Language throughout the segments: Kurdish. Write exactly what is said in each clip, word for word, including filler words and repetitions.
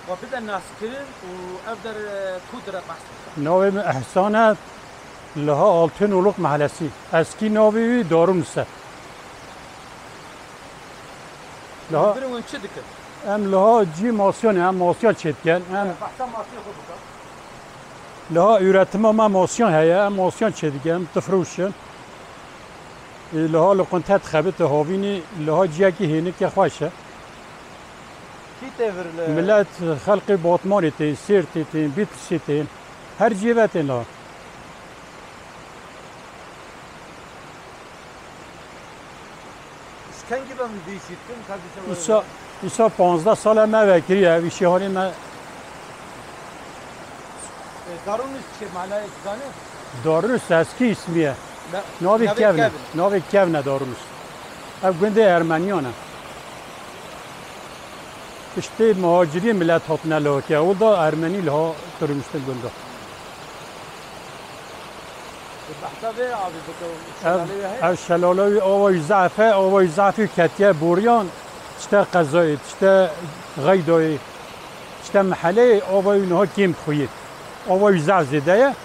Wa bide naskirin û ev der, e, ku dire behs bike. Navê min Ehsan e, liha Altınoluk Mahallesi. Eskî navê wî Darunus e. Liha Birên win çi dikin? Em liha cî masiyan e, em masiyan çêdikin. Em Behsa masiyê xwe bike. Liha üretima me masiyan heye, em masiyan çêdikin, em difroşin. Ê, liha li qunte dixebite havînî, liha ciyekî hênikê xweş e. Kî tê vir li Millet, xelkê Batmanê tên, Sêrtê tên, Bîtlisê tên, her ciyê ve tên liha. Ji kengî be min vî îşî dikim, ka dîsa Îsa, îsa panzdeh sal e me vekiriye, ev îşê hanê me. E, Darunus çi manayê dizanî? Darunus eskî îsmî ye. Ne-, Navê navê kevn e. Kevn. Navê kevn e Darunus. Ev gundê Ermeniyan e. Piştê muhacirî millet hatine lihokê. Ew da Ermenî liha kirmiştin gunda. Behsa vê avê bike û Ev, şelalê wê heye? Ev şelale wî ava wî zaf e, ava wî zaf e ketiye boriyan, tişte qezayê, tişte xeydayê, tişte meheleyê, ava wî niha kêm dixuyê. Ava wî zaf zêde ye.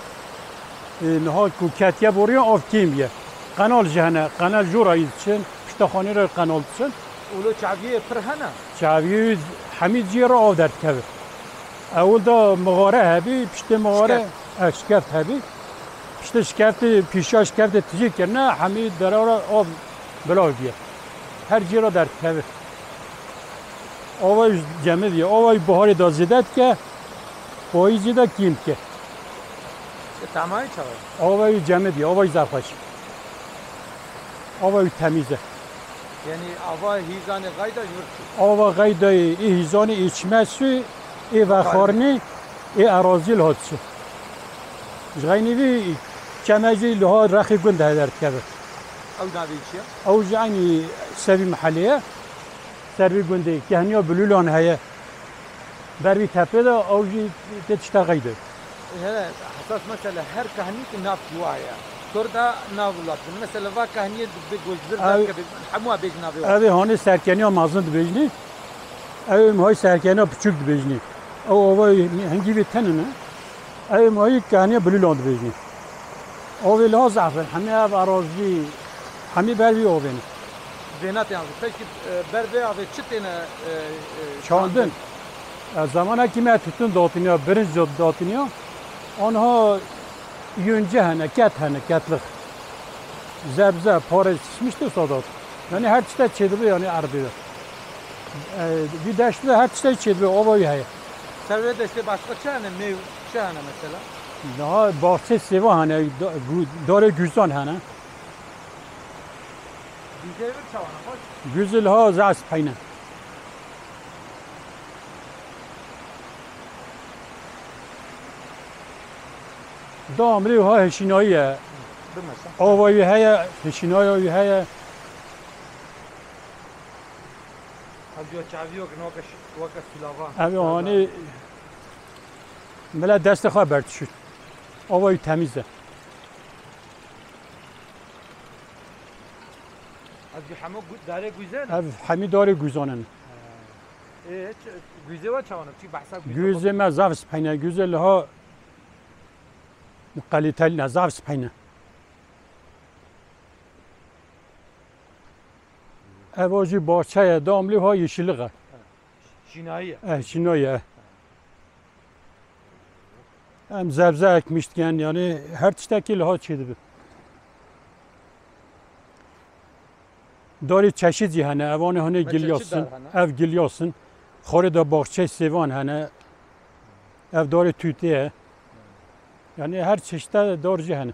Ê, niha ku ketiye boriyan av kêm ye. Qenal jî hene, qenal jora yî diçin, pişta xanê re qenal diçin. Û lo çaviyê pir hene? Çaviyê hemî ciyê re av derdikeve. Ewil da mixare hebî, piştê mixare, Şikeft. E, şikeft hebî. Piştê şikeftê, pîşa şikeftê tijî kirine, hemî dera re av bila diye. Her cî re derdikeve. Ava wî cemid ye. Ava wî biharê da zêde dike, payîzê da kêm dike. E, tamayê çawa ye? Ava wî cemid ye, ava wî zaf xweş. Ava wî temîz e. Yanî ava hîzanê xeyda ji vir çi? Ava xeydayê ê hîzanê ê çime su, ê vexwarinê, ê erazî li hat çi. Ji xeynî vî çeme jî li ha rexê gund de derdikeve. Ew navê çi ye? Ew jî eynî ser vî mehelê ye. Ser vî gundê kehniya Bilûlan heye. Ber vî tepê de ew jî tê tişta xeyde. Hele, hesas mesele, her kehnî ki nav çi wa ye. Tor da nav wila dibin. Mesela va kehniyê dibe gojbir Ev- derkeve, hemû a bêj navê wa. Ev ê hanê serkeniya mezin dibêjnî. Ew ê mihayî serkeniya piçûk dibêjnî. Ew ava hingî vê tenine. Ew ê mihayî kehniya Bilûlan dibêjnî. Avê liha zehf in. Hemî ev erazî, hemî ber vî avê ne. Vênatê yazî. Peki, e, ber vê avê çi têne, e, e, Çandin. çandin? E, zamanekî me tutun datiniya, birinc datiniya. Anha yonce hene, ket hene, ketlik. Zebze, pare, çişmiş de sadat. Yani her tişte çêdibi yani erdê de. E, vî deştê de her tişte çêdibi, ava wî heye. Ser vê deştê başka çi hene? Mêv çi hene mesela? Daha bahçe sêva hene, da-, gu-, darê güzan hene. Guzê vir çawa ne xweş? Guzê liha zehf speyne. Da amrê ha hişînayî ye. Bimese. Ava wî heye, hişînaya wî heye. Ev ya çaviyo ki weke ş-, weke silava. Ev hanî mile destê xwe berdişit. Ava wî temîz e. Ev jî hemû gu-, darê guzê ne? Ev hemî darê guzan in. Ê, ç-, guzê we çawan e? Çi behsa guzê Guzê me zaf speyne, guzê liha kalîtelî ne, zaf speyne. Ev o jî bahçe ye, damlî ha yeşillik e. Şînayî ye. Eh, şînayî ye. Em zebze ekmiş dikin, yani her tiştekî liha çêdibi. Darê çeşît jî hene, evanê hene Meçe çi gilyas in, dar hene? Ev gilyas in. Xorê de baxçeyê sêvan hene. Ev darê tûtê ye. Yani her çeşitde dar jî hene.